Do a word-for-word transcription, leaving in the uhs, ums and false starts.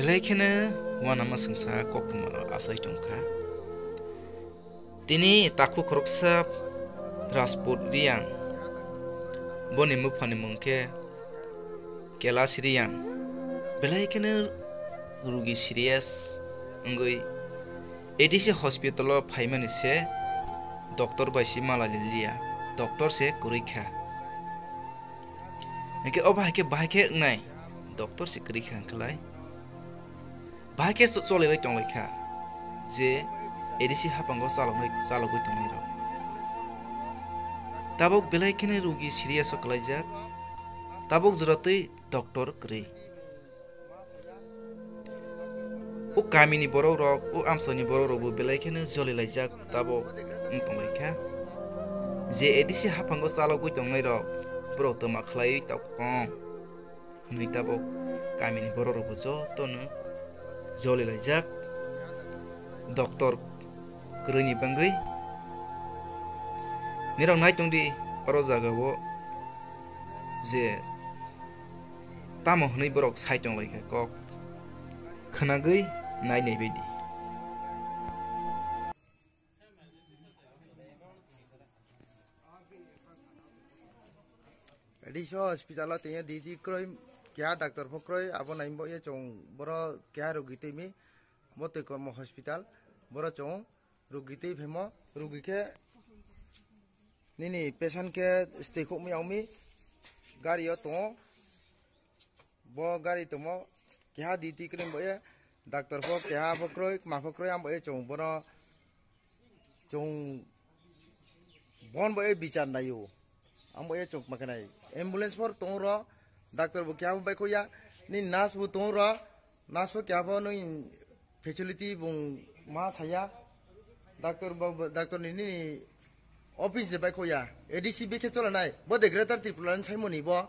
Belai kheno uanama swngsa koktwma rok achai tongkha. Tini takhuk khoroksa Rajput Riyang, boni muphani mung khe Kailash Riyang. Belai kheno rugi serious wngwi A D C hospital o phaimani se doctor bai se malai liya, doctor se kwrwi kha. Hingke obo hai khe bahai khe wngnai, doctor se kwrwi kha hwnkhe lai. Bahai khe cho-, cholirwi tonglaikha je A D C haphango chaloknai, chalogwi tongnairok. Tabuk belai kheno rugi serious o kwlaijak, tabuk jora twi doctor kwrwi. O kamini borok rok, o amsoni borok rok bo belai kheno joli laijak tabuk wng tonglaikha. Je A D C haphango chalogwi tongnairok, borok twma khlaiwi tok tong. Hwnwi tabuk kamini borok rokbo jotono joli laijak doctor kwrwini bangwi. Nirok nai tongdi oro jagao je tamo hwnwi borok sai tonglaikha kok khwnagwi nai naibaidi. Addiso hospital o tengya D T kroi, keha doctor pho kroi, abo nai bo ye chwng boro keha rogi twi mi, bo twi kormo hospital, boro chwng rogi twi phemo, rogi khe nini patient khe stay khok mi yong mi, gari o tongo, bo gari tongmo keha D T kroi bo ye, doctor pho keha pho kroi, ma pho kroi, abo ye chwng bono Chwng bon bo e bichar naio. Ang bo e chwng ma khe nai. Ambulance por tongo ro, doctor bo keha bo bai khoya, ni nurse bo tongo ro, nurse bo keha bo nui facility bung ma saya. Doctor bo, doctor ni, ni office je bai khoya, A D C bikhe chola nai. Bo de Greater Tripura ni saimoni bo.